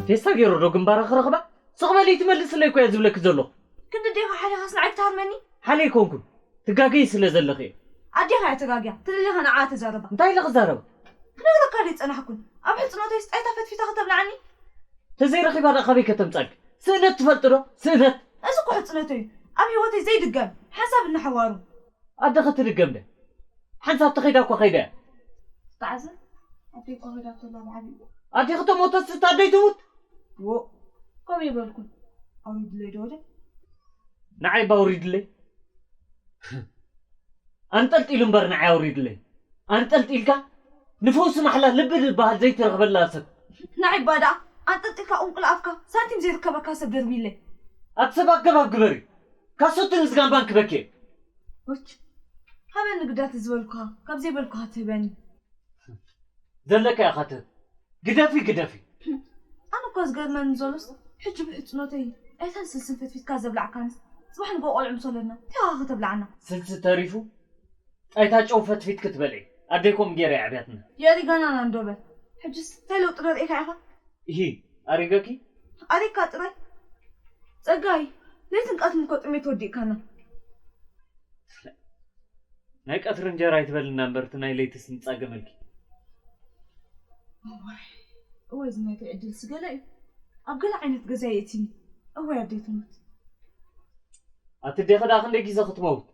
ፌስታ ገይሩ ዶ ግንባራ ክረኽባ? ስቕ በሊ ትመልስለይ እኮ እየ ዝብለኪ ዘለኹ። ክንዲ ዴኻ ሓሊኻስ ንዓይ ክትሃርመኒ? ሓሊየ ኣይኮንኩን፣ ትጋገዪ ስለ ዘለኺ እየ። ኣዴኻ እያ ተጋግያ፣ ትልለኻ ንዓኣ ተዛረባ። እንታይ ኢለ ክዛረባ? ክነግረካ ድየ ጸናሕኩን? ኣብ ሕጽኖተይስ ጣይታ ፈትፊታ ከተብልዓኒ? ተዘይረኺባ ደኣ ካበይ ከተምጻልኪ? ስእነት ትፈልጢ ዶ? ስእነት! እዚ እኮ ሕጽኖተይ እዩ። ኣብ ህይወተይ ዘይድገም። ሓንሳብ እናሓዋሩ። ኣደ ኸትድገም ድያ? ሓንሳብ ተኸይዳ እኳ ኸይዳ እያ። ተዓዘብ፣ ኣደይ እኳ ኸይዳ ከላ ብዓቢኡ። ኣዴኺ ተሞተስ እታ ኣደይ ትሙት? ዎ፣ ከምኡ ይበልኩን። ኣውሪድለይ ዶ ወደ? ንዓይ እባ ኣውሪድለይ። ኣንጠልጢሉ እምበር ንዓይ ኣውሪድለይ። ኣንጠልጢልካ ንፈውሲ ማሕላ ልቢ ዝበሃል ዘይትረኽበላ ሰብ። ንዓይ እባ ደኣ ኣንጠልጢልካ ቁንቁል ኣፍካ ሳንቲም ዘይርከበካ ሰብ ደርብይለይ። ኣቲ ሰብ ኣገባብ ግበሪ። ካሶትን ዝጋምባን ክበኪ። ወች፣ ሃበኒ ግዳት ዝበልኩኻ፣ ካብ ዘይበልኩኻ ትህበኒ። ዘለካ ኢኻ ትህብ። ግደፊ፣ ግደፊ። ኣነ እኮ ዝገርመኒ ዘሎስ፣ ሕጂ ብሕጽኖተይ ጣይታን ስልስን ፈትፊትካ ዘብላዕካንስ፣ ጽባሕ ንግሆ ቆልዑ ምስ ወለድና፣ እንታይ ዋጋ ከተብልዓና? ስልሲ ተሪፉ፣ ጣይታ ጨው ፈትፊት ክትበልዒ። ኣደይ ከምኡ ገይራ እያ ኣዕብያትና። የሪጋናና እንዶ በል። ሕጅስ እንታይ ለውጢ ዶ ርኢኻ ኢኻ? ኢሂ፣ ኣሪገኪ? ኣሪግካ ጥራይ። ጸጋይ፣ ለይትን ቀትርን እኮ ጥሜት ወዲእካና። ናይ ቀትሪ እንጀራ ኣይትበልና እምበር፣ እቲ ናይ ለይትስ ንጻገመልኪ። እዋይ፣ እዋይ፣ እዚ ናተይ ዕድልሲ ገለ እዩ። ኣብ ገለ ዓይነት ገዛ የእትኒ። እዋይ ኣደይ ትሙት። ኣቲ ኣዴኺ ደኣ ክንደይ ግዜ ክትመውት?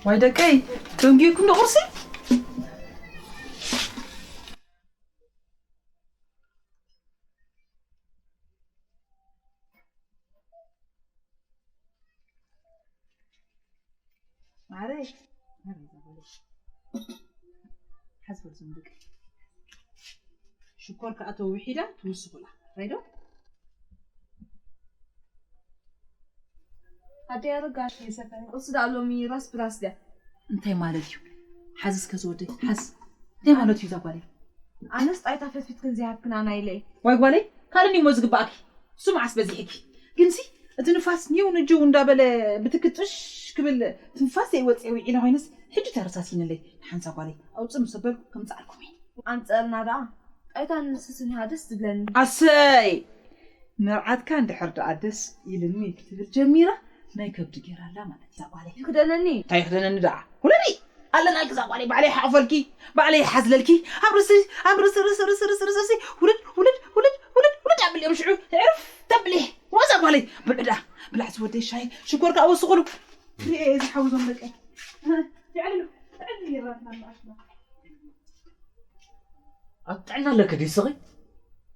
ዋይ ደቀይ፣ ደንጊኩም ዶ ቁርሲ? ማረይ፣ ማረይ፣ ዛጎለይ። ሓዝ በል ዞም ደቂ። ሽኮር ከኣ ተውሒዳ ትውስኹላ። ራይዶ? ኣደይ ኣረጋሽ የሰፈን ቁርሲ ደኣ ሎሚ ራስ ብራስ ድያ? እንታይ ማለት እዩ? ሓዝ እስከ ዝወደይ፣ ሓዝ። እንታይ ማለት እዩ እዛ ጓለይ? ኣነስ ጣይታ ፈትፊትክን ዘይሃብክን ኣና ኢለ እየ። ዋይ ጓለይ፣ ካልእኒ እሞ ዝግባእኪ። እሱ መዓስ በዚሕኪ። ግንሲ፣ እቲ ንፋስ ኒው ንጅው እንዳበለ ብትክጥሽ ክብል ትንፋስ ዘይወፅእ ውዒለ ኮይነስ፣ ሕጂ ተረሳሲንለይ። ንሓንሳ ጓለይ፣ ኣውፅእ ምስ በልኩ ከምፅኣልኩም እየ። ኣንፀርና ደኣ፣ ጣይታ ንስስን ኢኻ ደስ ዝብለኒ። ኣሰይ! መርዓትካ እንድሕር ደኣ ደስ ኢልኒ ክትብል ጀሚራ፣ ናይ ከብዲ ጌራ ኣላ ማለት እያ ጓለይ። ይኽደነኒ። እንታይ ይኽደነኒ ደኣ? ውለዲ! ኣለናልኪ እዛ ጓለይ፣ ባዕለይ ይሓቑፈልኪ፣ ባዕለይ ይሓዝለልኪ። ኣብ ርእሲ፣ ኣብ ርእሲ፣ ርእሲ፣ ርእሲ፣ ርእሲ፣ ርእሲ፣ ርእሲ፣ ውልድ፣ ውልድ፣ ውልድ፣ ውልድ፣ ውልድ ኣብልዮም ሽዑ፣ ዕርፍ ተብሊ። ወዛ ጓለይ፣ ብልዕ ደኣ፣ ብላዕ ዝወደይ ሻሂ፣ ሽኮር ከኣ ወስኹሉ። ሪኤ እየ ዝሓውዞም ደቀይ። ትዕልሉ፣ ትዕልሉ ይረትና ኣሽማ። ኣብ ጥዕና ኣለኪ ድዩ ስኺ?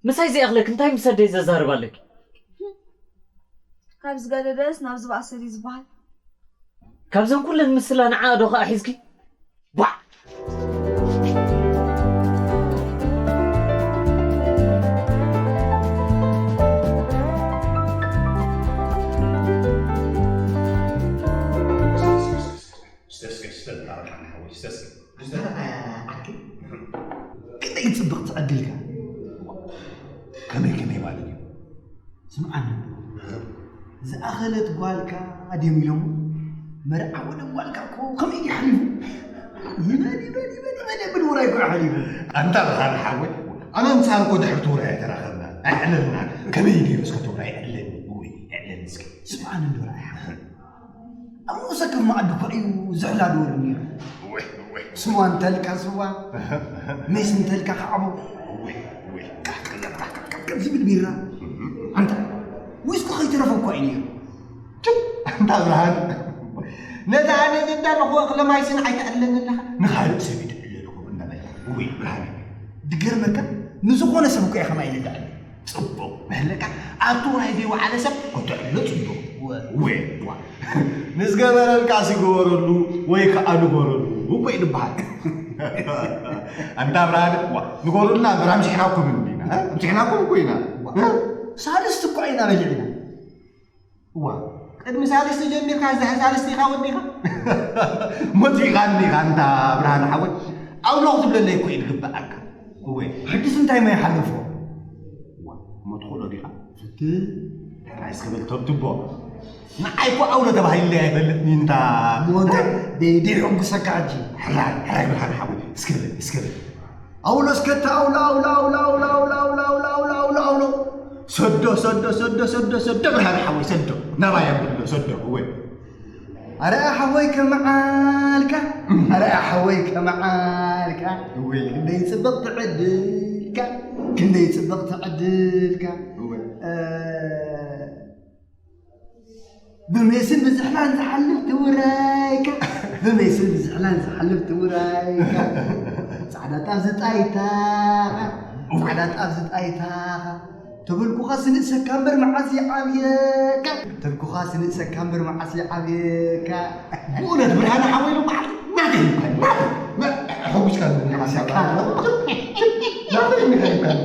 ምሳይ ዘይኣኽለኪ እንታይ ምስ ኣደይ ዘዛርብ ኣለኪ? ካብ ዝገደደስ ናብ ዝበኣሰ ድዩ ዝበሃል? ካብዘን ኩለን ምስላ ንዓኣ ዶ ኸኣ ሒዝኪ? ቧዕ! ስተስኪ፣ ስተስኪ፣ ሓወይ፣ ስተስኪ። ኣታ ዓርኪ፣ ክንደይ ጽብቕቲ ዕድልካ። ከመይ፣ ከመይ ማለት እዩ? ስምዓኒ እንዶ። ዝኣኸለት ጓልካ ድዮም ኢሎም? መርዓ ወደ ጓልካ እኮ ከመይ ድዩ ሓሊፉ? ይበል፣ ይበል፣ ይበል፣ ይበል፣ ይበል፣ ውራይ እኮ ሓሊፉ። ኣንታ ብርሃነ ሓወይ፣ ኣነ ምሳኻ እኮ ድሕሪ እቲ ውራይ ኣይተራኸብናን፣ ኣይዕለልናን። ከመይ ገይሩ እስከ እቲ ውራይ ይዕለኒ? ውይ፣ ይዕለኒ እስከ። ስምዓኒ እንዶ ርኣይ ሓወይ። ኣብ ንኡሰ ከም መኣዲ እኮ እዩ ዝሕላደወሉ ነይሩ። እወ፣ እወ። ስዋ እንተልካ ስዋ፣ እህ፣ እህ። ሜስ እንተልካ ከዓቦ። እወ፣ እወ። ቃቅ፣ ቃቅ፣ ቃቅ፣ ቃቅ ዝብል ቢራ። እህ። ኣንታ፣ ዊስኪ ከይተረፈ እኮ እዩ ነይሩ። ጭው፣ ኣንታ ብርሃን። ነታ ኣነ ዘዳለኹ እኽለ ማይስን ኣይተዕልለኒ ኣለኻ? ንኻልእ ሰብ እዩ ትዕልል እኮ እንዳበልካ። እወ፣ ብርሃን። ድገርመካ፣ ንዝኾነ ሰብ እኮ እየ ከማይ ልዳዕል። ጽቡቕ። መህለካ ኣብቲ ውራይ ዘይወዓለ ሰብ ከተዕልሎ ጽቡቕ። ወ-፣ ወ-፣ ዋ። ንዝገበረልካ ሲገበረሉ ወይ ከኣ ንገረሉ እኮ እዩ ዝበሃል። ኣንታ ብርሃን፣ ዋ፣ ንገሩልና እምበር ኣምሲሕናኩም እንዲና፣ እ? ኣምሲሕናኩም እኮ ኢና። ዋ። እ? ሳልስቲ እኮ ኢና በሊዕና። እዋ፣ ቅድሚ ሳልስቲ ጀሚርካ፣ እዚ ሳልስቲ ኢኻ ወዲኻ? ሞቲኻኒ ኢኻ ኣንታ ብርሃን ሓወይ። ኣውሎ ክትብለለይ እኮ እዩ ዝግብኣካ። እወ። ሕጅስ እንታይ ማይ ሓለፎ? ዋ፣ እሞ ትኽእሎ ዲኻ? ፍትህ። ሕራይ እስከ በል ተብትቦ። ንዓይ እኮ ኣውሎ ተባሂለይ ኣይፈልጥን እንታ። እሞ እንታይ ደይ-፣ ደይሕጉሰካ ሕጂ? ሕራይ፣ ሕራይ ብርሃን ሓወይ። እስከ በል፣ እስከ በል። ኣውሎ እስከ እታ ኣውሎ፣ ኣውሎ፣ ኣውሎ። ሰዶ፣ ሰዶ፣ ሰዶ፣ ሰዶ፣ ሰዶ፣ ብርሃን ሓወይ፣ ሰዶ። ናባይ ኣብል፣ ሰዶ፣ እወ። ኣረ ሓወይ ከመዓልካ፣ ኣረ ሓወይ ከመዓልካ። እወ። ክንደይ ጽብቕቲ ዕድልካ፣ ክንደይ ጽብቕቲ ዕድልካ። እወ። እ፣ ብሜስን ብዝሕላን ዝሓልፍ ትውራይካ፣ ብሜስን ብዝሕላን ዝሓልፍ ትውራይካ። ጻዕዳ ጣፍ ዝጣይታኻ፣ ጻዕዳ ጣፍ ዝጣይታኻ። ተበልኩኻስ ንእሰካ እምበር መዓስ ይዓብየካ። ተበልኩኻስ ንእሰካ እምበር መዓስ ይዓብየካ። ብእውነት ብርሃነ ሓወይ ሎማዓንቲ ናተይ ይብሃል፣ ናተይ። ሕጉስካ ናተይ ይብሃል።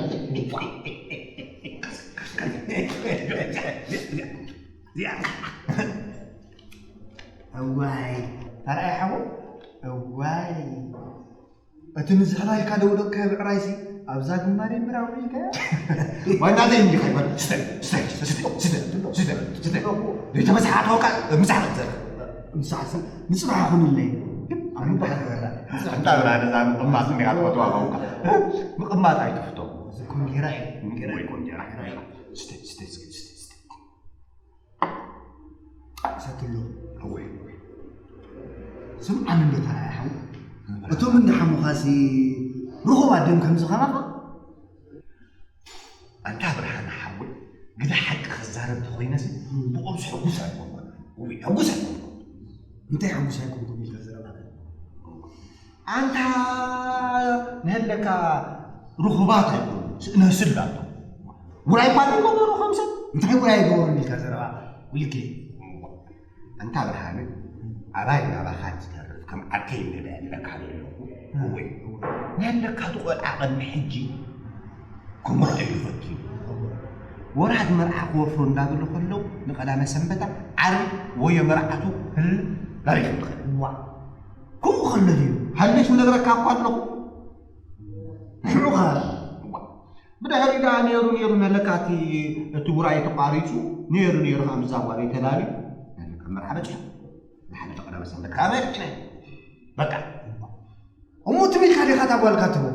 እዋይ፣ ኣርኣይ ሓወይ፣ እዋይ። እቲ ንዝሕላልካ ደውደቅካዮ ብዕራይሲ ኣብዛ ግንባረይ ምራቕ ኢልካዮ። ዋናተይ እንዲኻ ይበል። ስተ፣ ስተ፣ ስተ፣ ስተ፣ ስተ፣ ስተ። ዘይተመሳሓትወካ ምሳሕ ክትዘርፍ። ምሳሕ ስ-፣ ንጽባሕ ይኹንለይ። ኣብ ምባሕ ዝበላ። ምሳሕ እንታ ብላ ነዛ ምቕማጥ እንዲኻ ትፈትዋ ኸውካ። ምቕማጥ ኣይትፍቶ። እዚ ኮንጌራ እዩ። ወይ ኮንጌራ። ስተ፣ ስተ፣ ስተ፣ ስተ፣ ስተ። ሰትሎ። እወ፣ እወ። ስምዓኒ እንዶ ተራእያ ሓው። እቶም እንዳ ሓሙኻሲ ርኹባት ድዮም ከምዚ ከማኻ? ኣንታ ብርሃነ ሓወይ፣ ግደ ሓቂ ክዛረብ ተኾይነሲ፣ ብኦምስ ሕጉስ ኣይኮንኩን። እወ፣ ሕጉስ ኣይኮንኩን። እንታይ ሕጉስ ኣይኮንኩን ኢልካ ዘረባኻ? ኣንታ ንህለካ ርኹባት ኣይኮኑ፣ ስእነስል ኣሎ። ውራይ እኳ ዘይገበሩ ከም ሰብ። እንታይ ውራይ ይገበሩ ኢልካ ዘረባ? ውልቂ። ኣንታ ብርሃነ፣ ኣባይ ናባኻ ትተርፍ፣ ከም ዓርከይ እንድለ ኣለካ ዘለኹ። እወ። እወ። ንህለካ እቲ ቆልዓ ቅድሚ ሕጂ ክምርዖ ኢሉ ፈትዩ። ወራድ መርዓ ክወፍሩ እንዳበሉ ከለዉ፣ ንቀዳመ ሰንበታ ዓርቢ ወዮ መርዓቱ ህል ዳሪክ ትኽእል። ዋእ። ከምኡ ከሎ ድዩ? ሃለሽ ምነግረካ እኳ ኣለኹ። ንዑኻ። እዋ። ብድሕሪ ደኣ ነይሩ ነይሩ ነለካ እቲ፣ እቲ ውራይ ተቋሪጹ፣ ነይሩ ነይሩ ከኣ ምስዛ ጓለይ ተላልዩ፣ ነለካ መርዓ በጺሑ። ንሓደ ቀዳመ ሰንበት ከኣ መርዒና። በቃ። እሞ ትም ኢልካ ዲኻ እታ ጓልካ ትህቦ?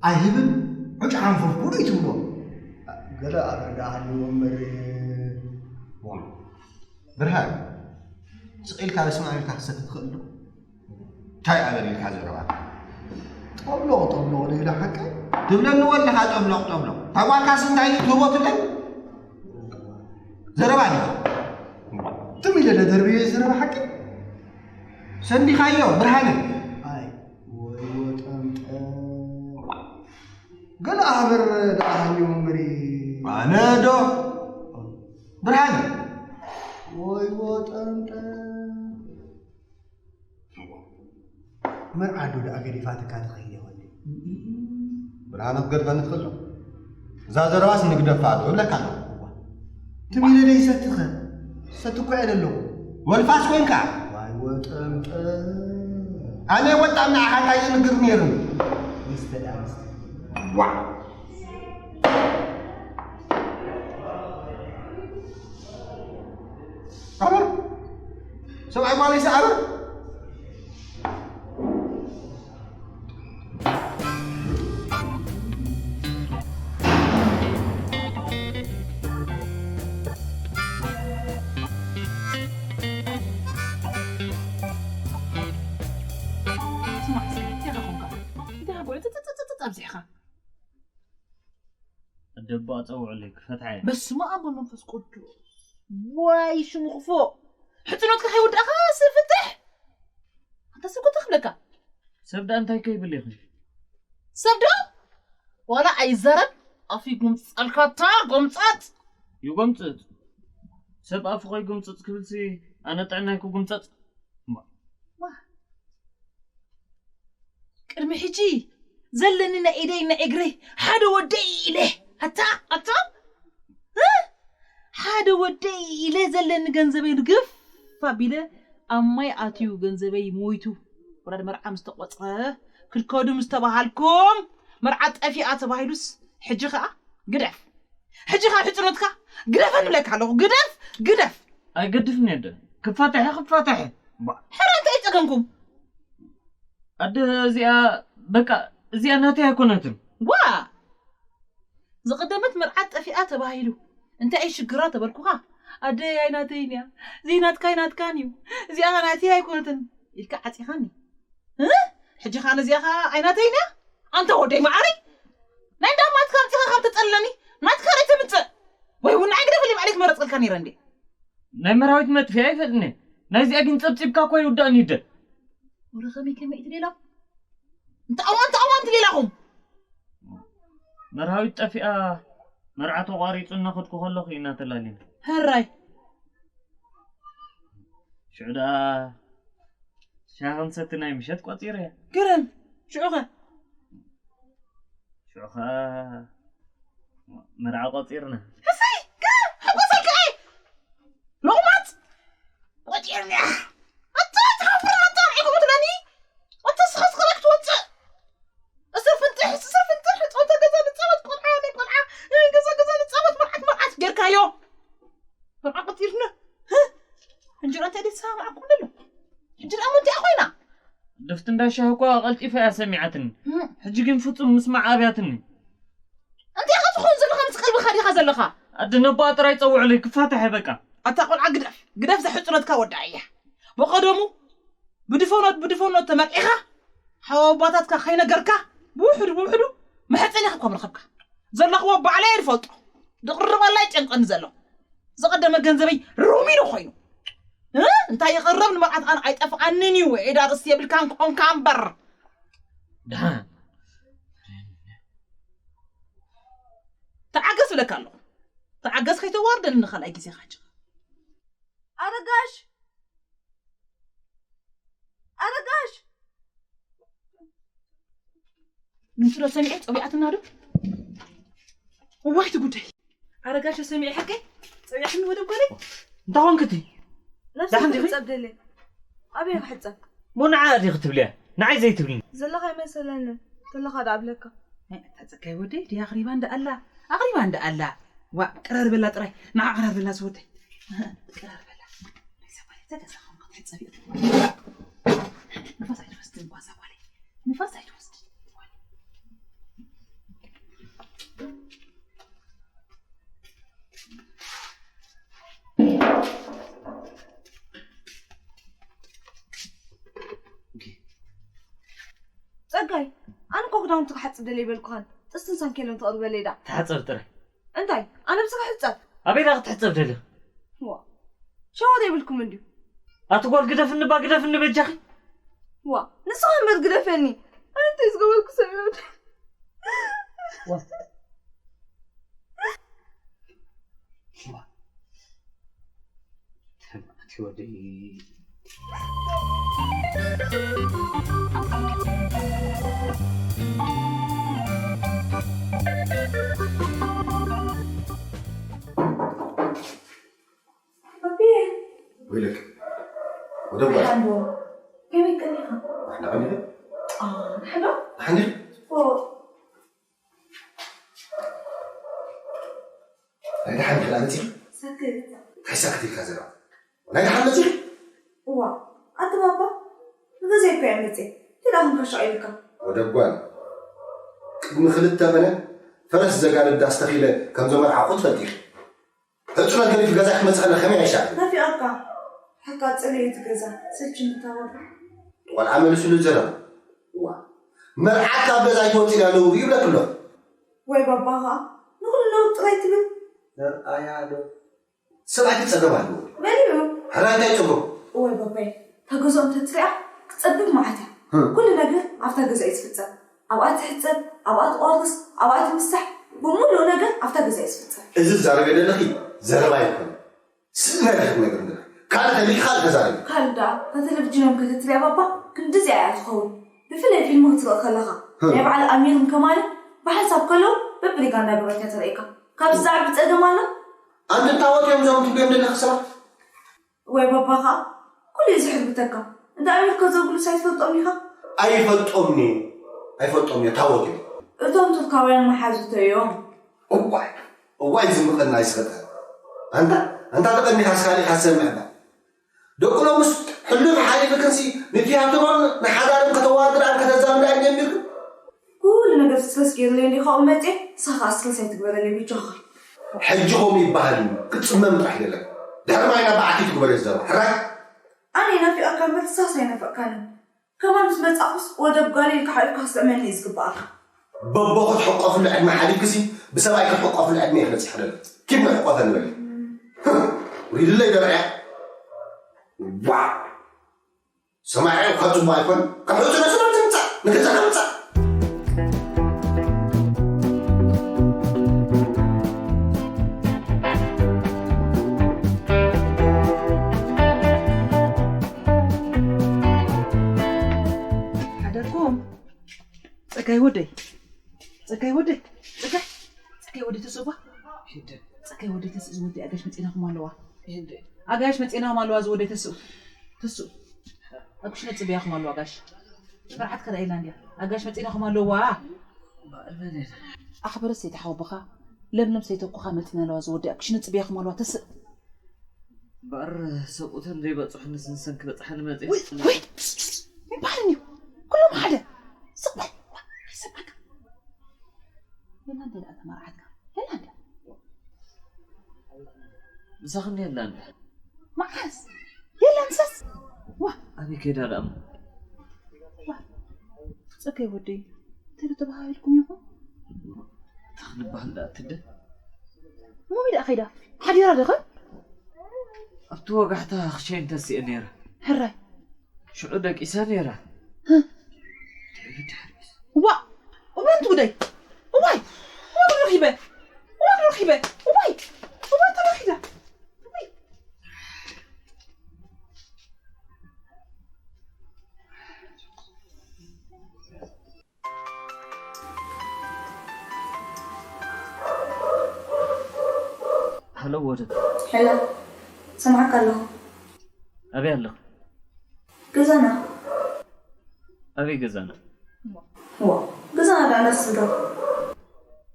ኣይህብን፣ ዕጫ ሓንፈፍኩ ዶ ይትብሎ? ገለ ኣበር ደኣ ሃልዎ እምበር። ብርሃን፣ ስቕ ኢልካ በስመ ኣብ ኢልካ ክትሰቲ ትኽእል ዶ? እንታይ ኣበር ኢልካ ዘረባ? ጠብሎቕ፣ ጠብሎቕ ዶ ኢላ ሓቀይ? ትብለኒ ወለኻ ጠብሎቕ፣ ጠብሎቕ። እታ ጓልካስ እንታይ ትህቦ ትብለኒ? ዘረባ ዲኻ? ትም ኢለ ዶ ደርብዮ ዘረባ ሓቀይ? ሰንዲኻዮ፣ ብርሃነ። ኣይ፣ ወይ ወጠምጠም። ገለ ኣህበር ደኣ ሃልዮም እምበሪ። ኣነ ዶ? ብርሃነ። ወይ ወጠምጠም። መርዓ ዶ ደኣ ገዲፋትካ ትኸይድ ወዲ? ብርሃነ ክገድፈኒ ትኽእል ዶ? እዛ ዘረባስ ንግደፋ ዶ እብለካ ኣለኹ። ትም ኢለ ደይሰትኸ? ሰቲ እኮ እየ ዘለኹ። ወልፋስ ኮንካ? ዋይ ወጠምጠም። ኣነ ወጣም ንዓኻ እንታይ ይንግር ነይሩ? ሚስተ ደኣ ሚስተ። ዋ። ኣበር። ሰብኣይ ጓለይ ሰኣበር። ስማዕ፣ እንታይ ኾንካ? እንታይ ሓጎይ? ጥጥጥጥጥ ኣብዚሕኻ። ኣደባ ጸውዕለይ፣ ክፈትሓ እየ። በስመ ኣብ ወመንፈስ ቅዱስ። ዋይ፣ ሽሙ ክፉእ። ሕጽኖትካ ከይወዳእካ ስፍትሕ። ኣንታ ሰብ ኮታ ክብለካ። ሰብ ደኣ እንታይ ከይብል ኢኺ? ሰብ ዶ? ዋላ ኣይዘረብ፣ ኣፉ ይጉምጸልካ፣ ኣታ ጎምጻጽ። ይጎምጽጽ። ሰብ ኣፉ ከይጉምጽጽ ክብልሲ፣ ኣነ ጥዕናይ ክጉምጸጽ? እምባ። ዋ። ቅድሚ ሕጂ ዘለኒ ናይ ኢደይ ናይ እግረይ ሓደ ወደይ ኢለ። ኣታ፣ ኣታ። እ? ሓደ ወደይ ኢለ ዘለኒ ገንዘበይ ርግፍ ኣቢለ ኣብ ማይ ኣትዩ ገንዘበይ ሞይቱ። ወራድ መርዓ ምስ ተቖጽረ፣ ክድከዱ ምስ ተባሃልኩም፣ መርዓ ጠፊኣ ተባሂሉስ፣ ሕጂ ኸኣ ግደፍ። ሕጂ ኸኣ ሕጽኖትካ ግደፈ ንብለካ ኣለኹ። ግደፍ፣ ግደፍ። ኣይገድፍን እየ ኣደ። ክፋተሐ፣ ክፋተሐ። ባ- ሕረ እንታይ ጸገምኩም? ኣደ እዚኣ፣ በቃ፣ እዚኣ ናተይ ኣይኮነትን። ዋ! ዝቐደመት መርዓት ጠፊኣ ተባሂሉ። እንታይ እዩ ሽግራ ተበልኩኻ? ኣደይ ኣይናተይን እያ። ዘይናትካ ኣይናትካን እዩ። እዚኣ ናተይ ኣይኮነትን። ኢልካ ዓጺኻኒ። እ? ሕጂ ኸኣ ነዚኣ ኸኣ ኣይናተይን እያ? ኣንታ ወደይ መዓረይ። ናይ እንዳማትካ ኣምጺኻ ካብ ተጸለኒ፣ ናትካ ርእይ ተምጽእ። ወይ እውን ንዓይ ግደፍለይ ባዕለይ ክመረጽልካ ነይረ እንዴ? ናይ መርሃዊት መጥፍያ ኣይፈልጥን እየ። ናይዚኣ ግን ጸብጺብካ እኮ ይውዳእኒ ይደ። ወረ ከመይ ከመይ ትሌላ? እንተ ኣዋን፣ እንተ ኣዋን ትሌላኹም። መርሃዊት ጠፊኣ፣ መርዓ ተቋሪጹ እናኸድኩ ከለኹ ኢና ተላሊና። ሕራይ። ሽዑ ደኣ ሻሂ ክንሰቲ ናይ ምሸት ቆጺረ እየ። ግርም። ሽዑ ኸ? ሽዑ ኸ መርዓ ቆጺርና። ሕሰይ! ግርም! ሓጎሰይ ከኣ! ሎቕማጽ! ቆጺርና! ኣታ ትሓፍር ኣታ ርዒኹም ትለኒ? ኣታ ስኻ ስኻ ክትወጽእ! እስር ፍንጥሕ፣ እስር ፍንጥሕ! ጸወታ ገዛ ንጻወት፣ ቆልዓ ናይ ቆልዓ፣ ገዛ ገዛ ንጻወት፣ መርዓት መርዓት ጌርካዮ! መርዓ ቆጺርና! ህህ! እንጀራ እንታይ ደይተሰማማዕኩም ዘሎ? ሕጂ ደኣ እሞ እንታይ ኮይና? ድፍቲ እንዳ ሻሂ እኳ ቀልጢፋ እያ ሰሚዓትኒ። ህም። ሕጂ ግን ፍጹም ምስማዕ ኣብያትኒ። እንታይ ኢኻ ትኸውን ዘለኻ? ምስ ቀልብኻ ዲኻ ዘለኻ? ኣደ ነቦኣ ጥራይ ጸውዕለይ፣ ክፋታሕ እየ በቃ። ኣታ ቆልዓ ግደፍ፣ ግደፍ፣ ዘሕጽነትካ ወዳእያ። ብቐደሙ ብድፈኖት ብድፈኖት ተመርዒኻ፣ ሓወቦታትካ ከይነገርካ፣ ብውሕዱ ብውሕዱ መሕጸኒ ኢኻ እኳ ምረኸብካ። ዘለኽዎ ባዕለይ እየ ዝፈልጦ። ዝቕርበላ ይጨንቀኒ ዘሎ። ዝቐደመ ገንዘበይ ሩሚኑ ኮይኑ። እ? እንታይ ይቕረብ ንመርዓት ኣነ ኣይጠፍኣንን እዩ። ዒዳ ርእሲ የብልካን ኮንካ እምበር። ደሓን። ተዓገስ እብለካ ኣለኹ። ተዓገስ ከይተዋርደኒ ንኻልኣይ ግዜ ካጭ። ኣረጋሽ! ኣረጋሽ! ንምስሎ ሰሚዐ ጸዊዓትና ዶ? እዋይ እቲ ጉዳይ። ኣረጋሽ ሰሚዐ ሓቀይ? ጸዊዕክኒ ወደ ጓለይ? እንታይ ኾንክቲ? ነብሲ ደሓን ዲኺ? ክሕጸብ ደልየ። ኣበይ ክሕጸብ? ሞ ንዓ ዲኺ ትብልያ? ንዓይ ዘይትብልኒ? ዘለኻ ኣይመሰለንን። ዘለኻ ደኣ ኣብለካ። ናይ ኣታ ጸጋይ ወደይ ድያ ኣቕሪባ እንዳ ኣላ? ኣቕሪባ እንዳ ኣላ? ዋ፣ ቅረር በላ ጥራይ። ንዓ ቅረር በላ ዝወደይ። ቅረር በላ። ናይ ሰባይ ተገዛኹም ክትሕጸብ እዩ። ንፋስ ኣይትወስድን ጓዛ ጓለይ። ንፋስ ኣይትወስድን። ጸጋይ፣ ኣነ እኮ ክዳውንቲ ክሓጽብ ደልየ በልኩኻን፣ ጥስትን ሳንኬሎን ተቕርበለይ ዳ። ተሓጸብ ጥራይ። እንታይ? ኣነ ብስኻ ሕጸብ? ኣበይ ዳ ክትሕጸብ ደልኻ? ዋ፣ ሻወር የብልኩም እንድዩ። ኣቲ ጓል ግደፍኒ ባ፣ ግደፍኒ በጃኺ። ዋ፣ ንስኻ እምበር ግደፈኒ። ኣነ እንታይ ዝገበርኩ ሰብ ይወድ? ዋ። ዋ። ተማእቲ ወደይ። ባቢ። ወይለክ። ወደ ጓል። ሓንጎ። ከመይ ቀኒኻ? ኣሕና ቀኒኻ? ኣዎ፣ ሓንጎ። ሓንጎ? ኦ። ናይ ደሓን ክዳን መጺኺ? ሰክት። እንታይ ሰክት ኢልካ ዘረባ? ናይ ደሓን መጺኺ? እዋ፣ ኣቲ ባባ፣ ንገዛይ እኮ እየ መጺኤ። እንታይ ደኣ ክንከሾ ኢልካ? ወደ ጓል፣ ቅድሚ ክልተ መነ ፈረስ ዘጋልብ ዳስ ተኺለ ከም ዘመርዓኹ ትፈልጢ ኢኺ። ሕጹ ነገር ገዛ ክመጽእ ከለኺ ከመይ ኣይሻዕ? ናፊቐካ። ሓቃ ጽልኢ እቲ ገዛ። ስልችኒ እታ ባባ። ቆልዓ መልስሉ ዘረባ። እዋ፣ መርዓት ካብ ገዛ ኣይትወጽእን ኣለዉ ይብለኪ ኣለኹ። ወይ ባባ ኸኣ ንኹሉ ነውሪ ጥራይ ትብል። ነርኣያ ዶ? ሰብኣይኪ ጸገም ኣለዎ። መን እዩ? ሕራይ እንታይ ጸገም? እዋይ ባባይ፣ እታ ገዝኦም እንተትሪኣ ክትጸብብ መዓት እያ። ህም። ኩሉ ነገር ኣብታ ገዛ እዩ ዝፍጸም። ኣብኣ ትሕጸብ፣ ኣብኣ ትቖርስ፣ ኣብኣ ትምሳሕ፣ ብምሉእ ነገር ኣብታ ገዛ እዩ ዝፍጸም። እዚ ትዛረብዮ ዘለኺ ዘረባ ኣይኮነን። ስእነት ኢኺ ትነግሪ ዘለኺ። ካልእ ተሊኺ ካልእ ተዛረቢ። ካልእ ደኣ፣ እታ ቴሌቪዥኖም ከተትሪኣ ባባ፣ ክንድዚኣ እያ ትኸውን። ብፍላይ ፊልም ክትርኢ ከለኻ፣ ህም። ናይ በዓል ኣሚርን ከማልን ብሓንሳብ ከለዉ በብሪጋ እንዳገበረት እያ ተርእየካ። ካብዚ ዝዓቢ ጸገም ኣሎ? ኣንተ ታወት እዮም እዞም ትብልዮም ዘለኺ ሰባት? ወይ ባባ ኸዓ ኩሉ እዩ ዝሕርብተካ። እንዳ ኣሜሪካ ዘብሉስ ኣይትፈልጦም ኢኻ? ኣይፈልጦምን እየ። ኣይፈልጦምን እየ። ታወት እዮም። እቶም ቱርካውያን መሓዙተይ እዮም። እዋይ፣ እዋይ ዝምቐና ይስኸጠ። ኣንታ፣ ኣንታ ተቐኒኻ ስካሊኻ ትሰምዕ እባ። ደቂ ሎምስ ሕሉፍ ሓሊፍክንሲ ንቲያትሮን ንሓዳርን ከተዋድዳን ከተዛምዳን ጀሚርክን? ኩሉ ነገር ስልስ ገይርለይ እንዲኻ መፅየ፣ ንስኻ ከዓ ስልስ ኣይትግበረለይ ብጃኻ። ሕጂ ከምኡ ይበሃል እዩ፣ ክትፅመም ጥራሕ ገለ። ድሕሪ ማይ ናብ በዓቲ ትግበረ ዝዘባ፣ ሕራይ? ኣነ ይናፊቐካ እምበር ንስኻስ ኣይናፈቕካንን። ከማን ምስ መጻእኩስ ወደብ ጋሊል ክሓልፍካ ክስዕመኒ እዩ ዝግብኣካ። በቦ ክትሕቆፍሉ ዕድመ ሓሊፍክሲ ብሰብኣይ ክትሕቆፍሉ ዕድመ ይክበጽሕ ደሎ። ኪድ ንሕቆፈ ንበል። ውሪድለይ ደርዕያ። ዋ! ሰማዒ እኳ ጽቡቕ ኣይኮን። ካብ ሕጹ ነሱ ትምጻእ፣ ንገዛኻ ምጻእ። ሓደርኩም። ጸጋይ ወደይ፣ ጸጋይ ወደይ፣ ጸጋይ፣ ጸጋይ ወደይ ተስእዋ። ጸጋይ ወደይ ተስእ ዝወደይ ኣጋሽ መጺናኹም ኣለዋ። ኣጋሽ መጺናኹም ኣለዋ ዝወደይ ተስኡ። ተስኡ። ኣብ ክሽነ ጽብያኹም ኣለዋ ኣጋሽ። መርዓት ከዳ ኢላ እንድያ። ኣጋሽ መጺናኹም ኣለዋ። ኣኽብረት ሰይቲ ሓወቦኻ፣ ለምለም ሰይተኩኻ መጺና ኣለዋ ዝወደይ ኣብ ክሽነ ጽብያኹም ኣለዋ ተስእ። እምበኣር ሰብኡተን ዘይበጽሑንስ ንሰን ክበጽሓኒ መጺኤ። ውይ፣ ውይ፣ ይበሃል እዩ። ኩሎም ሓደ። ስቕ በል። ዋ፣ ኣይሰማዕካ። የላ እንተ ደኣ ተመርዓትካ። የላ እንተ። ምሳኽኒ የላን። መዓስ? የላ ምሳስ? ዋ። ኣበይ ከይዳ ደኣ እሞ? ዋ። ጸጋይ ወደይ፣ እንታይ ዶ ተባሃሂልኩም ኢኹም? እንታይ ክንበሃል ደኣ ትደ? እሞ ኣበይ ደኣ ከይዳ? ሓዲራ ዶ ኸ? ኣብቲ ወጋሕታ ክሸይን ተሲኤ ነይረ። ሕራይ። ሽዑ ደቂሳ ነይራ። ህ። ድሕሪ ድሕሪስ? ዋ! እዋይ፣ ትጉደይ! እዋይ! እዋይ፣ ተረኺበ! እዋይ፣ ተረኺበ! እዋይ! እዋይ፣ ተረኺበ! እዋይ! ሃሎ ወደብ። ሄሎ፣ ሰማዕካ ኣለኹ። ኣበይ ኣለኹ? ገዛና። ኣበይ ገዛና? ዋ፣ ገዛና ደኣ ነስዶ።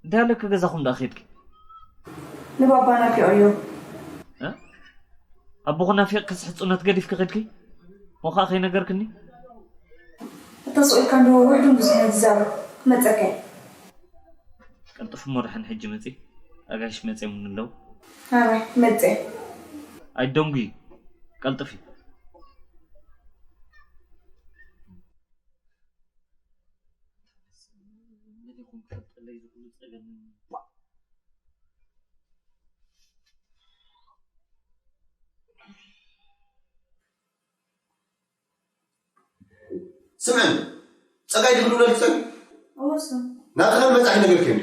እንታይ ኣለኪ ገዛኹም ደኣ ኸድኪ? ንባባ ናፊቐዮ። እ? ኣቦኹ ናፊቕክስ ሕጹነት ገዲፍኪ ኸድኪ? እሞ ኸኣ ከይነገርክኒ? እታ ስቕ ኢልካ እንዶ ውሕዱን ብዙሕን ኣይትዛረብ፣ ክመጸካ እየ። ቀልጥፊ እሞ ደሓን ሕጂ መጺ። ኣጋይሽ መጺኦምኒ ኣለዉ። ኣረ፣ መጺኤ። ኣይትደንጉዪ። ቀልጥፊ። መን ይኹን ክፈልጠለይ ዝኽእሉ ጸገም? ስምዕኒ፣ ጸጋይ ድብሉ ለልክሰን? እወ፣ እሱ። ናብዚ ከም መጻሒ ነገር ከይዱ።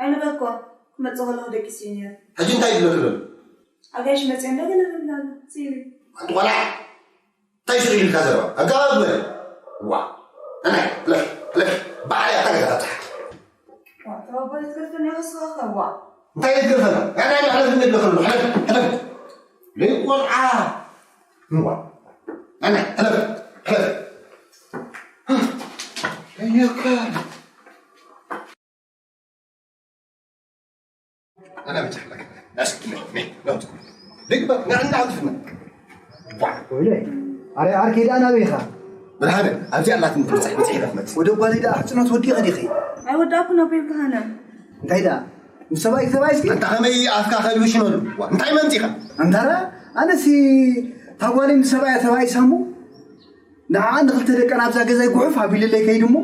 ኣይነበርኩን። ክመጽእ ከለኹ ደቂሱ እዩ ነይሩ። ሕጂ እንታይ ይብለኪ ዘሎ? ኣጋይሽ መጺኦም ዶ ገለ ይብላ ኣሎ፣ ሲሉ። ኣንቲ ቆልዓ፣ እንታይ ሽቕ ኢልካ ዘረባ? ኣጋባብ በል። ዋ፣ ኣነ፣ ሕለፍ፣ ሕለፍ። ባዕለይ ኣታ ገዛ ኣብጽሓ። ዋ፣ ተባባሪ ትገድፈኒ ኢኻ ንስኻ ኸ፣ ዋ። እንታይ ትገድፈና? ኣነ፣ ኣነ፣ ሕለፍ እንብል ከሎ፣ ሕለፍ፣ ሕለፍ። ለይ ቆልዓ። ዋ፣ ኣነ፣ ሕለፍ፣ ሕለፍ። ኣየካ። ኣነ ብቻ ሕለፍ። ናስክ፣ ነ፣ ነ፣ ነ፣ ነ። ልግበር፣ ና፣ ና፣ ኣውጥፍና። ዋ። ወይለይ፣ ኣረ፣ ዓርከይ ደኣ ናበይ ኢኻ? ብርሃነ፣ ኣብዚኣ ኣላትኒ ትብጻሕ፣ ብጽሒት ኣኽመት። ወደ ጓለይ ደኣ ሕጽኖት ወዲኺ ዲኺ? ኣይወዳእኩን ኣቦይ ብርሃነ። እንታይ ደኣ? ምስ ሰብኣይ፣ ሰብኣይ እስኪ? ኣንታ ከመይ ኣፍካ ከልብሽነሉ? ዋ፣ እንታይ መምጺኻ? ኣንታራ፣ ኣነሲ፣ እታ ጓለይ ምስ ሰብኣያ ተባኢሳ እሞ፣ ንዓኣ ንኽልተ ደቀን ኣብዛ ገዛይ ጉሑፍ ኣቢሉለይ ከይዱ እሞ፣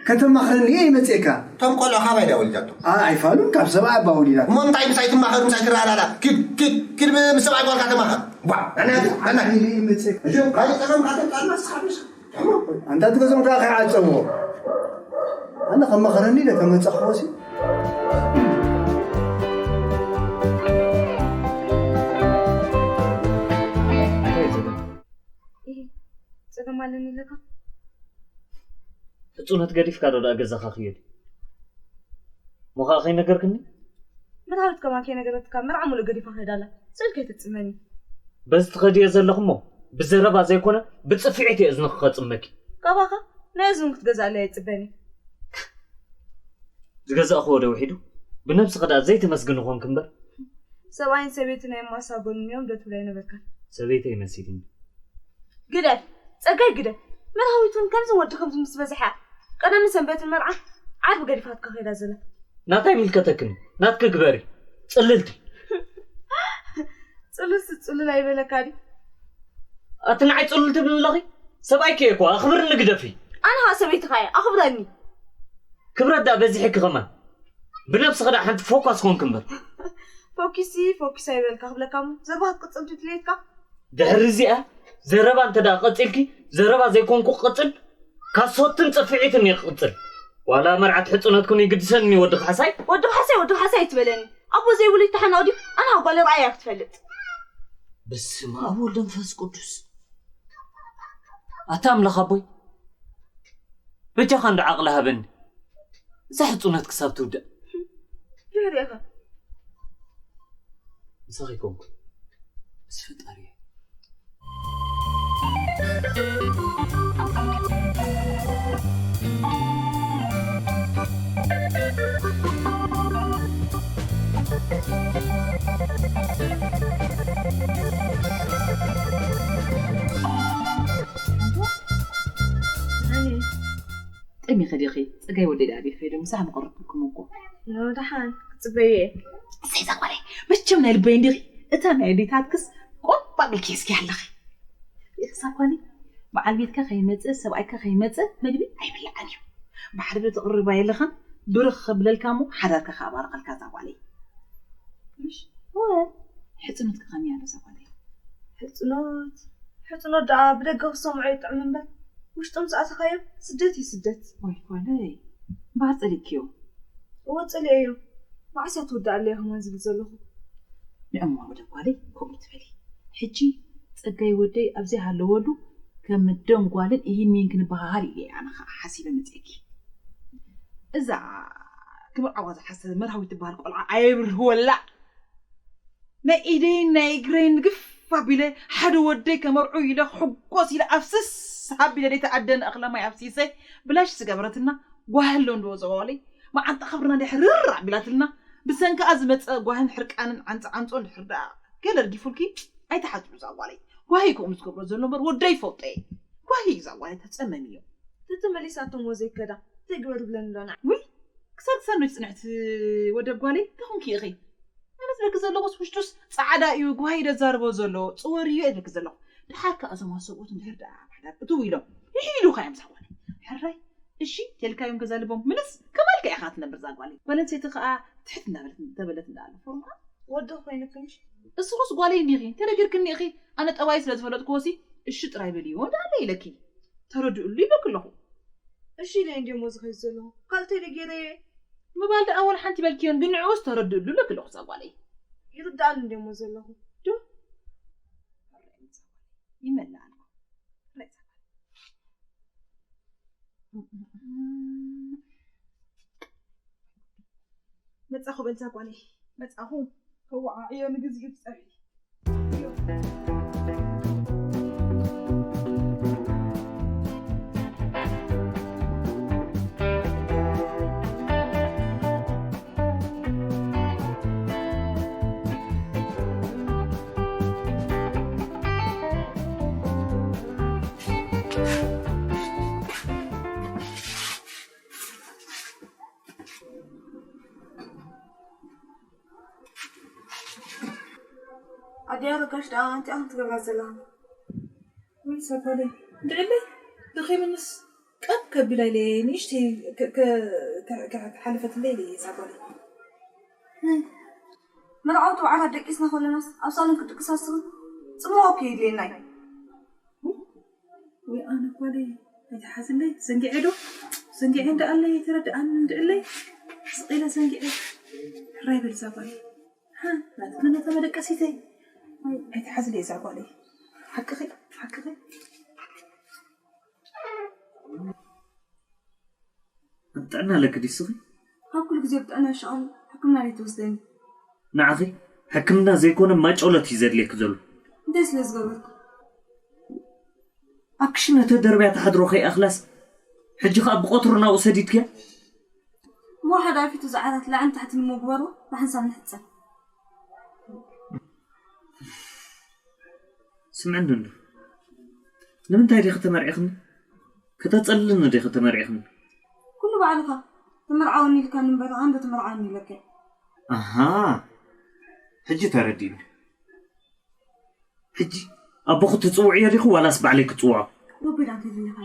ከተማኽረኒ እየ ይመጽኤካ። እቶም ቆልዑ ካባይ ድያ ወሊዳቶም? ኣ-፣ ኣይፋሉን፣ ካብ ሰብኣ እባ ወሊዳቶም። እሞ እንታይ ምሳይ ትማኸር፣ ምሳይ ትረዳዳ? ኪድ፣ ኪድ፣ ኪድ ብ-፣ ምስ ሰብኣይ ጓልካ ተማኸር። ዋ፣ ኣነ፣ ኣነ። ኣነ ይመጽእ። እዞም ካልእ ጸገም ካተምጻልና ንስኻ ብልሽ። ኣንታ እቲ ገዞም ከኣ ከይዓጸዎ። ኣነ ከማኸረኒ ኢለ ተመጻኽዎሲ። ጸገም ኣለኒ ኢለካ? ሕጹነት ገዲፍካ ዶ ደኣ ገዛኻ ክየድ? እሞ ኸኣ ከይነገርክኒ? መርሃዊት ከማን ከይነገረትካ መርዓ ሙሉእ ገዲፋ ከይዳ ኣላ። ስእልከ ኣይትጽመኒ። በዚ ትኸድዮ ዘለኹ እሞ ብዘረባ ዘይኮነ ብጽፍዒት እየ እዝንኺ ከጽመኪ። ካባኻ ናይ እዝኑ ክትገዝኣለይ ኣይጽበኒ። ዝገዛእኽዎ ዶ ውሒዱ? ብነብስኺ ደኣ ዘይተመስግኒ ኾንኪ እምበር። ሰብኣይን ሰበይትን ናይ ማሳ ጎኒ እዮም ዶ ትብለይ ነበርካ? ሰበይተይ መሲልኒ። ግደፍ፣ ጸጋይ ግደፍ። መርሃዊት እውን ከምዚ ወዲ ከምዚ ምስ በዝሓ ቀዳምን ሰንበትን መርዓ ዓርቢ ገዲፋትካ ከይዳ ዘላ። ናታይ ይምልከተክን? ናትኪ ግበሪ። ጽልልቲ። ጽሉልሲ ጽሉል ኣይበለካ ድዩ? ኣቲ ንዓይ ጽሉል ትብልኒ ኣለኺ? ሰብኣይኪ እየ እኮ፣ ኣኽብርኒ ግደፊ። ኣነ ኸኣ ሰበይትኻ እየ፣ ኣኽብረኒ። ክብረት ደኣ በዚሕኪ ከማን። ብነብስኺ ደኣ ሓንቲ ፎካስ ኮንኪ እምበር። ፎኪሲ፣ ፎኪስ ኣይበልካ ክብለካ እሞ፣ ዘረባ ክትቅጽል ድዩ ድሌትካ? ድሕሪ እዚኣ ዘረባ እንተ ደኣ ቀጺልኪ፣ ዘረባ ዘይኮንኩ ክቕጽል፣ ካሶትን ጽፍዒትን እየ ክቕጽል። ዋላ መርዓት ሕጽኖትኩን ይግድሰኒ ወዲ ካሕሳይ። ወዲ ካሕሳይ፣ ወዲ ካሕሳይ ኣይትበለኒ። ኣቦ ዘይብሉ ይተሓናቕ ድዩ? ኣነ ኣብ ጓል ርኣያ ክትፈልጥ። በስመ ኣብ ወወልድ ወመንፈስ ቅዱስ። ኣታ ኣምላኽ ኣቦይ፣ በጃኻ እንዶ ዓቕሊ ሃበኒ። እዛ ሕጹነት ክሳብ ትውዳእ። ድሕሪኻ። ምሳኺ ኣይኮንኩን። ምስ ፈጣሪ እየ። ጠሚኺ ዲኺ? ጸጋይ ወደይ ደኣ ቤት ከይዱ ምሳሕ ምቐረብኩልኩም እኮ። ኖ፣ ደሓን ክጽበዮ እየ። እሰይ፣ እዛ ጓለይ መቸም ናይ ልበይ እንዲኺ። እታ ናይ ኣዴታትክስ ቆብ ኣቢልኪ ሒዝኪ ኣለኺ። ሪኢኺ እዛ ጓለይ፣ በዓል ቤትካ ከይመጸ፣ ሰብኣይካ ከይመጸ መግቢ ኣይብላዕን እዩ። ባሕሪ ዶ ተቕርባ የለኻን፣ ብርኽ ከብለልካ እሞ ሓዳርካ ከኣ ባርኸልካ እዛ ጓለይ። ምሽ? እወ፣ ሕጽኖትካ ከመይ ኣሎ እዛ ጓለይ? ሕጽኖት፣ ሕጽኖት ደኣ ብደገ ክሰምዖ ይጥዕም እምበር፣ ውሽጢ ምስ ኣተኻዮ ስደት እዩ ስደት። ወይ ጓለይ፣ እምበኣር ጸሊእክዮ? እወ ጸሊኤዮ። መዓስ እያ ትውዳእ ኣለያ ከማን ዝብል ዘለኹ። ንዕሞ ወደ ጓለይ ከምኡ ትበሊ። ሕጂ ጸጋይ ወደይ ኣብ ዘይሃለወሉ ከም ኣደን ጓልን እሂን ሚን ክንበሃሃል ኢለ ኣነ ኸኣ ሓሲበ መጺኤኪ። እዛ ክምርዓዋ ዝሓሰበ መርሃዊት ትበሃል ቆልዓ ኣየብርህወላ። ናይ ኢደይን ናይ እግረይን ግፍ ኣቢለ ሓደ ወደይ ከመርዑ ኢለ ክሕጎስ ኢለ ኣፍስስ ኣቢለ ደይተኣደነ እኽለ ማይ ኣፍሲሰ ብላሽ ዝገበረትና ጓህሎ እንዶ ዘዋለይ መዓንጣ ከብርና እንዲያ ሕርር ኣቢላትልና ብሰንክኣ ዝመጸ ጓህን ሕርቃንን ዓንጸ ዓንጾ እንድሕር ደኣ ገለ ርጊፉልኪ ኣይትሓዝሉ እዛ ጓለይ ጓሂ ከምኡ ዝገብሮ ዘሎ እምበር ወደይ ይፈልጦ እየ ጓሂ እዛ ጓለይ ተጸመምዮ ተተመሊሳቶም ወዘይ ከዳ እንታይ ግበር ብለኒ ዶ ንዓ ውይ ክሳብ ክሳብ ነች ጽንዕቲ ወደብ ጓለይ እንታይ ኮንኪ ኢኺ ኣነ ዝብለኪ ዘለኹስ ውሽጡስ ጻዕዳ እዩ ጓሂ ደዛርቦ ዘሎ ጽወር እዩ እየ ዝብለኪ ዘለኹ ደሓር ከኣ እዞም ሰብኡት እንድሕር ደኣ ኣብ ሓዳር እትው ኢሎም ይሒሉኻ እዮም እዛ ጓለይ ሕራይ እሺ ተልካዮም ገዛ ልቦም ምልስ ከማልካ ኢኻ ትነብር እዛ ጓለይ ጓል ኣንስተይቲ ከኣ ትሕት እንዳበለት ተበለት እንዳኣለ ፎርምኣ ወዲ ኮይንክምሽ እስኹስ ጓለይ እንዲኺ ተነጊርክኒ ኢኺ ኣነ ጠባይ ስለ ዝፈለጥክዎሲ እሺ ጥራይ በልዎ እንዳኣለ ኢለኪ ተረድእሉ ይብለኪ ኣለኹ እሺ ኢለ እንዲሞ ዝኸይድ ዘለኹ ካልተይ ደጌረየ ምባል ደኣ ወላ ሓንቲ በልክዮን ግን ንዕኡስ ተረድእሉ ይብለኪ ኣለኹ እዛ ጓለይ ይርዳኣሉ እንዲሞ ዘለኹ ዶ ይመላኣልኩ መጻኹ በልዛ ጓለይ መጻኹ ከወዓዕዮ ንግዚኡ ትጸብሒ ኣደይ ኣረጋሽ ደኣ እንታይ ኢኹም ትገብራ ዘለኹም? ወይ ሳጓለይ እንድዕለይ ደኺምንስ ቀብ ከቢላ ኢለ ንእሽተይ ክሓልፈትለይ ኢለ ሳጓለይ መርዓውቲ ባዕላት ደቂስና ከለናስ ኣብ ሳሎን ክድቅሳ ስኽን ጽምዋ እኮ የድልየና እዩ ወይ ኣነ ጓለይ ኣይትሓዝለይ ሰንጊዐ ዶ ሰንጊዐ እንዳ ኣለይ ኣይተረድኣን እንድዕለይ ስቕ ኢለ ሰንጊዐ ሕራይ በል እዛ ጓለይ ናትክነ ነታ መደቀሲተይ ኣይትሓዝለይ እዛ ጓለይ ሓቅኺ ሓቅኺ ኣብ ጥዕና ኣለኪ ድዩ ስኺ? ካብ ኩሉ ግዜ ብጥዕና ይሻቐሉ ሕክምና ደይ ትወስደኒ ንዓኺ ሕክምና ዘይኮነ ማጨሎት እዩ ዘድልየኪ ዘሎ። እንታይ ስለ ዝገበርኩ? ኣብ ክሽነ ተደርብያ ትሓድሮ ከይኣኽላስ፣ ሕጂ ኸኣ ብቐትሩ ናብኡ ሰዲድክያ? እሞ ሓደ ኣፊቱ ዝዓራት ላዕልን ታሕትን እሞ ግበርዎ፣ ብሓንሳብ ንሕጸብ። ስምዕኒ እንዶ፣ ንምንታይ ዲኺ ተመርዒኽኒ? ከተጸልልኒ ዲኺ ተመርዒኽኒ? ኩሉ ባዕልኻ ተመርዓወኒ ኢልካኒ እምበር፣ ኣነ ዶ ተመርዓወኒ ኢለካ? ኣሃ፣ ሕጂ ተረዲእኒ። ሕጂ ኣቦኺ ትጽውዕዮ ዲኺ ዋላስ ባዕለይ ክጽውዖ? ወጉድ ኣንተ ዘለኻ።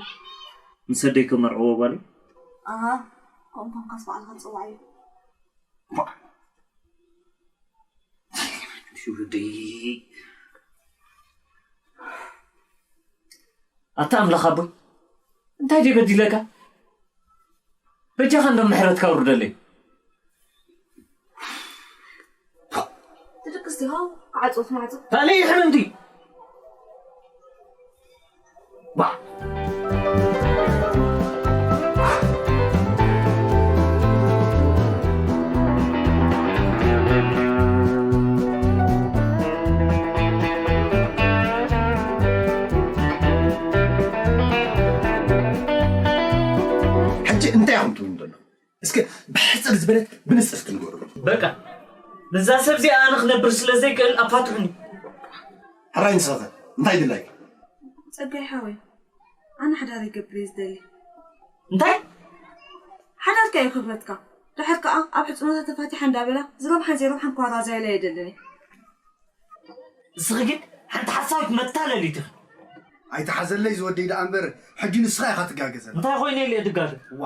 ምስ ኣደይ ከመርዕዎ ጓለይ? ኣሃ፣ ከምኡ ኮንካስ ባዕልኻ ትጽውዓዮ። ባ-፣ ሽውዲ። ኣታ ኣምላኽ ኣቦይ፣ እንታይ ድየ በዲለካ? በጃኻ እንዶ ምሕረትካ ውርደለይ። ትድቅስ ዲኻ? ክዓጽዎ ትማዕጾ። ታለይ ሕምምቲ። ባ። ሕጂ እንታይ ኢኹም ትብሉ ዘለኹም? እስከ ብሕጽር ዝበለት ብንጽር እስኪ ንገሩኒ። በቃ፣ ነዛ ሰብ እዚኣ ኣነ ክነብር ስለ ዘይክእል ኣፋትሑኒ። ሕራይ ንስኻ እንታይ ድላይካ? ጸጋይ ሓወይ፣ ኣነ ሓዳር ይገብር እየ ዝደሊ። እንታይ? ሓዳርካ እዩ ክብረትካ። ድሓር ከኣ ኣብ ሕጽኖታ ተፋቲሓ እንዳበላ ዝረብሓን ዘይረብሓን ክዋራዘየላ ኣይደልን እየ። ንስኺ ግን ሓንቲ ሓሳዊት መታለሊት ኢኺ። ኣይትሓዘለይ ዝወደይ ደኣ እምበር፣ ሕጂ ንስኻ ኢኻ ትጋገዘላ። እንታይ ኮይነ ኢለ እየ ድጋገ? ዋ፣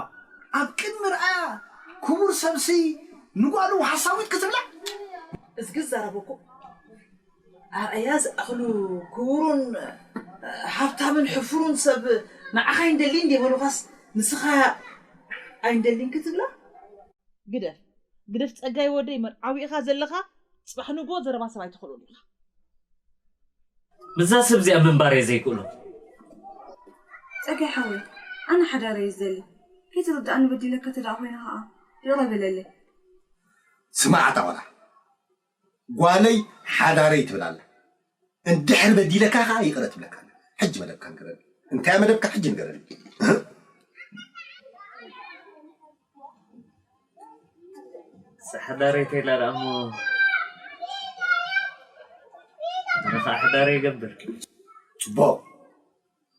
ኣብ ቅድሚ ርኣያ ክቡር ሰብሲ ንጓሉ ሓሳዊት ክትብላ? እዝጊ ዝዛረበኩም ኣርኣያ ዝኣኽሉ ክቡሩን ሃብታምን ሕፉሩን ሰብ ንዓኻ ኣይንደልን እንዴ በሉኻስ ንስኻ ኣይንደልን ክትብላ? ግደፍ፣ ግደፍ ጸጋይ ወደይ፣ መርዓዊ ኢኻ ዘለኻ፣ ጽባሕ ንግሆ ዘረባ ሰብ ኣይትኽእሎን ኢኻ። ምስዛ ሰብ እዚኣ ምንባር እየ ዘይክእሎ። ጸጋይ ሓወይ፣ ኣነ ሓዳር እየ ዝደሊ። ከይትርድኣኒ በዲለካ ተደኣ ኮይነ ኸኣ ይቕረ በለለይ። ስማዕ ኣታ ቆልዓ፣ ጓለይ ሓዳረይ ትብል ኣላ። እንድሕር በዲለካ ኸኣ ይቕረ ትብለካ ኣላ። ሕጂ መደብካ ንገረኒ። እንታይ መደብካ ሕጂ ንገረኒ። እዛ ሓዳረይ ተይላ ደኣ እሞ፣ ኣነ ኸኣ ሓዳረይ ይገብር። ጽቡቕ።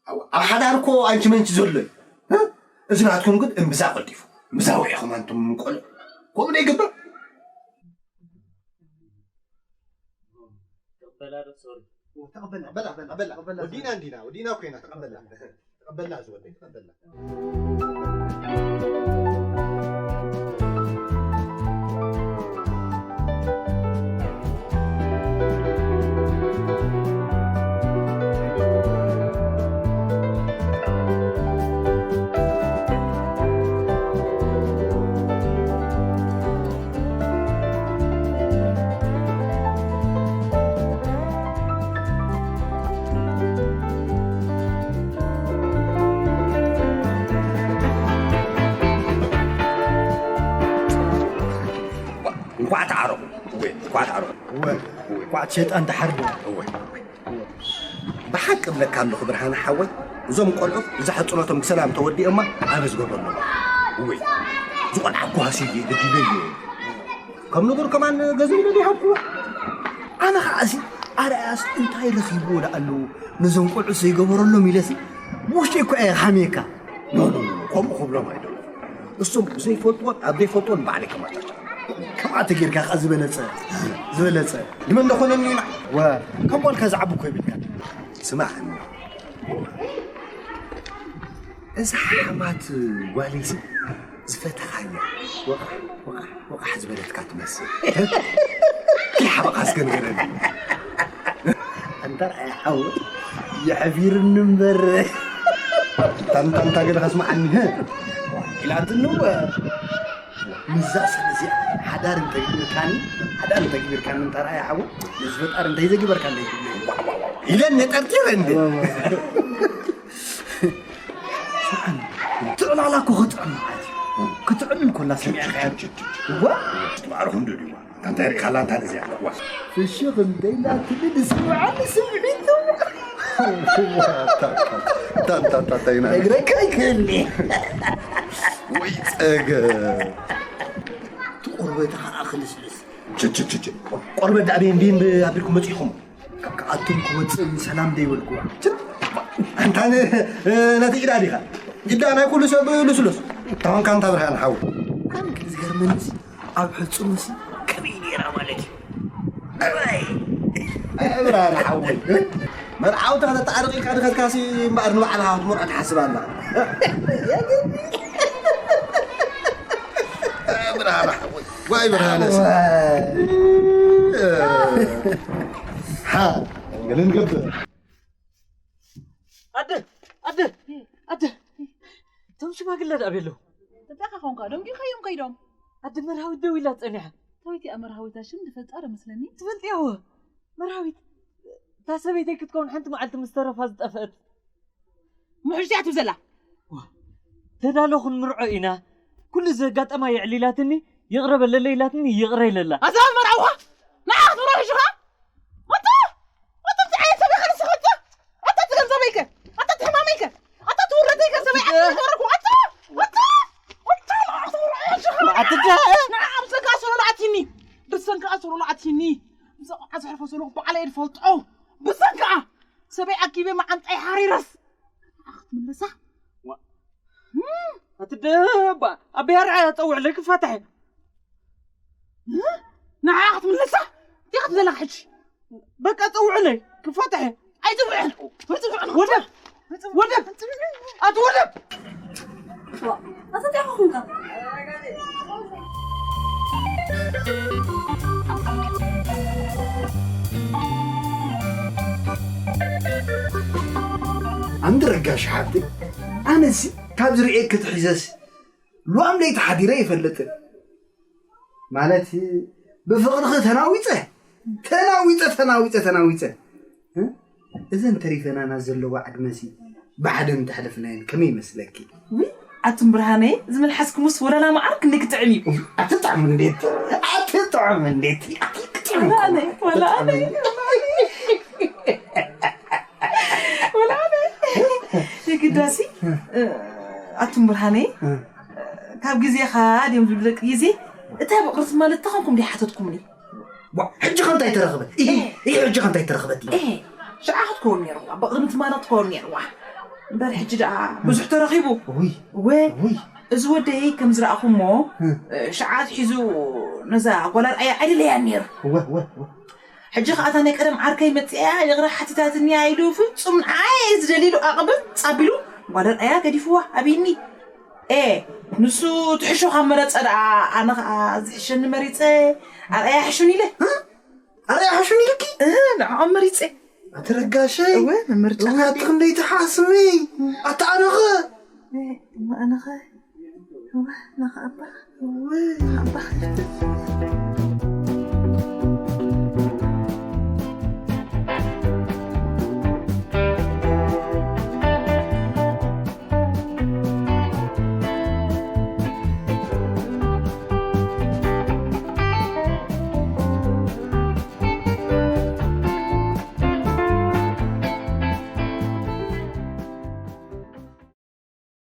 ኣብ፣ ኣብ ሓዳር እኮ ኣንቺ መንቺ ዘሎ እዩ። እ? እዚ ናትኩም ግን እምብዛ ቀልጢፉ። እምብዛ ውዒኹም ኣንቱም ቆልዑ። ከምኡ ዶ ይግበር? ተቐበላ ዶ? ሶሪ። ተቐበላ፣ ተቐበላ፣ ተቐበላ። ወዲና እንዲና፣ ወዲና እኮ ኢና። ተቐበላ። ተቐበላ፣ ዝወደይ፣ ተቐበላ። እንኳዕ ተዓረቑ። እወ፣ እንኳዕ ተዓረቑ። እወ፣ እወ። እንኳዕ ሸይጣን ተሓርደ። እወ፣ እወ። ብሓቂ እብለካ ኣለኹ ብርሃነ ሓወይ፣ እዞም ቆልዑ እዛ ሕጽኖቶም ብሰላም ተወዲኦማ ኣነ ዝገብረሎም። እወ። እዚ ቆልዓ እኮ ሃስየ ደጊበዮ። ከም ነገሩ ከማን ገዚኡ ኢለ ይሃብክዎ። ኣነ ኸዓ እዚ ኣርኣያስ እንታይ ረኺብዎ ደኣ ኣለዎ ነዞም ቆልዑ ዘይገበረሎም ኢለሲ ብውሽጢ እኮ እየ ሓምየካ። ኖ፣ ኖ፣ ኖ፣ ኖ፣ ከምኡ ክብሎም ኣይደልን። እሶም ብዘይፈልጥዎን ኣብ ዘይፈልጥዎን ባዕለይ ከማቻቸው። ከምኣ ተጌርካ ኸዓ ዝበለጸ፣ ዝበለጸ። ንመን ደኾነኒ ኢና? ወ፣ ከም ጓልካ ዝዓቢ እኮ ይብልካ። ስማዕኒ። እዛ ሓማት ጓለይሲ ዝፈተኻያ ወቓሕ፣ ወቓሕ፣ ወቓሕ ዝበለትካ ትመስል። ከይሓበኻ እስከ ንገረኒ። ኣንታ ርኣያ ሓወይ፣ የሕፊርኒ እምበር። ታንታ፣ እንታ ገለ ከስምዓኒ፣ ኢላትኒ እወ። ምስዛ ሰብ እዚኣ ሓዳር እንተግብርካኒ፣ ሓዳር እንተግብርካኒ፣ እንታ ርኣያ ሓወይ፣ ነዚ ፈጣሪ እንታይ ዘግበርካለይ ትብለኒ? ኢለኒ ጠርጢረ እንደ። ስምዓኒ፣ ትዕላላ እኮ ክጥዕም ማለት እዩ። ክትዕልል ኮላ ሰሚዕካያ። እዋ? ማዕረ ክንዱ ድዩ? ኣንታ ሪኢኻላ ኣንታ ነዚኣ ዋ። ፍሽኽ እንተ ኢላ ትብል ስምዓኒ ስምዒቱ። ታንታታታይና ነግረካ ኣይክእልኒ። ወይ ጸገ። ትቆርበታ ከዓ ክልስልስ። ችችችች። ቆርበት ዳዕቤ እንዲ እንዲ ኣቢልኩም መጺኹም። ካብ ከኣቱም ክወፅእ ሰላም ደይበልኩዋ። ችል። ኣንታ ነ- ነቲ ኢዳ ዲኻ? ኢዳ ናይ ኩሉ ሰብ ልስሉስ። ታወንካ እንታ ብርሃን ሓው። ኣነ ግን ዝገርመንስ ኣብ ሕፁምሲ ከመይ ነይራ ማለት እዩ። እዋይ! ብርሃን ሓወይ። መርዓውታ ተጣዕርቕ ኢልካ ድኸትካሲ እምበኣር ንባዕልኻ ክትመርዖ ትሓስብ ኣላ። ብርሃን ሓወይ። ዋይ ብርሃነስ። ሓ ገለ ንገብር። ኣደ ኣደ ኣደ እቶም ሽማግለ ደኣ ቤለዉ እንታይ ኸ ኾንካ ደንጊኻዮም ከይዶም ኣደ መርሃዊት ደው ኢላ ጸኒሓ ታወይቲ እያ መርሃዊት ሽም ዝፈልጣ ዶ መስለኒ ትፈልጥያ ወ መርሃዊት እታ ሰበይተይ ክትከውን ሓንቲ መዓልቲ ምስ ተረፋ ዝጠፍአት ምሕሽ እያ ትብዘላ ተዳሎ ክንምርዖ ኢና ኩሉ ዘጋጠማ የዕሊላትኒ ይቕረ በለለ ኢላትኒ ይቕረ ኢለላ ኣዛብ መርዓውኻ ንዓ ክትምርዖ ሕሽኻ ኣታ ኣታ እንታይ ዓይነት ሰብ ኢኻ ንስኻ ኣታ ኣታ እቲ ገንዘበይከ ኣታ እቲ ሕማመይከ ኣታ እቲ ውረተይከ ሰበይ ኣታ ተረኩ ኣታ ኣታ ኣታ ንዓ ክትምርዖ ሕሽኻ ኣትዳ ንዓ ኣብ ዘጋ ሰሎሎ ኣትኒ ብሰንካ ሰሎሎ ኣትኒ ብዛ ቆልዓ ዘሕርፎ ዘለኹ ባዕለ እየ ዝፈልጦ ብሰንካ ሰበይ ኣኪበ መዓንጣይ ሓሪረስ ንዓ ክትምለሳ ኣትደባ ኣበይ ኣርዓያ ጸውዕለይ ክፋታሐ ንዓ ክትምለሳ እንታይ ክትብለላ ሕጂ በቃ ጸውዕለይ ክፋታሐ ኣይጽውዕን ኣይጽውዕን ወደ ወደ ኣቲ ወደ ኣሰጢኻ ኹንካ ኣንቲ ረጋሽ ሓብቲ ኣነሲ ካብ ዝርእየኪ ትሒዘስ ሉኣም ለይቲ ሓዲረ ይፈልጥን ማለት ብፍቕርኺ ተናዊፀ ተናዊፀ ተናዊፀ ተናዊፀ እዘን ተሪፈናና ዘለዋ ዕድመሲ ብሓደ እንተሕለፍናየን ከመይ ይመስለኪ? ውይ ኣቱም ብርሃነይ እዚ መልሓስኩምስ ወላላ መዓር ክንደይ ክጥዕም እዩ። ኣትጥዕም እንዴት ኣትጥዕም እንዴት ኣትጥዕም ወላላ ኣነይ ወላላ ኣነይ ወላላ ኣነይ የግዳሲ ኣቱም ብርሃነይ ካብ ግዜኻ ድዮም ዝብሉ ደቂ ግዜ እንታይ ብቕርሲ ማለት ተኾንኩም ድይ ሓተትኩምኒ? ሕጂ ከ እንታይ ተረኽበ? እህ ሕጂ ከ እንታይ ተረኽበ? እህ ሽዓ ክትከውን ነይርዋ ብቕድሚ ትማሊ ክትከውን ነይርዋ እምበር ሕጂ ደኣ ብዙሕ ተረኺቡ እወ እዚ ወደይ ከም ዝረኣኹሞ ሽዓ ኣትሒዙ ነዛ ጓል ኣርኣያ ኣይደለያን ነይሩ ሕጂ ኸዓ እታ ናይ ቀደም ዓርከይ መፂኣ ይቕረ ሓቲታትኒ ኢሉ ፍፁም ንዓይ ዝደሊ ኢሉ ኣቕብጽ ኣቢሉ ጓል ኣርኣያ ገዲፍዋ ኣብይኒ ኤ ንሱ ትሕሾ ካብ መረፀ ደኣ ኣነ ከዓ ዝሕሸኒ መሪፀ ኣርኣያ ሕሹን ኢለ ኣርኣያ ሕሹን ኢልኪ ንዕኦም መሪፀ ኣቲ ረጋሸይ እወ መመርጫ ኣቲ ክንደይ ትሓስቢ ኣቲ ኣነኸ ኣነኸ ኣባኽ ኣባኽ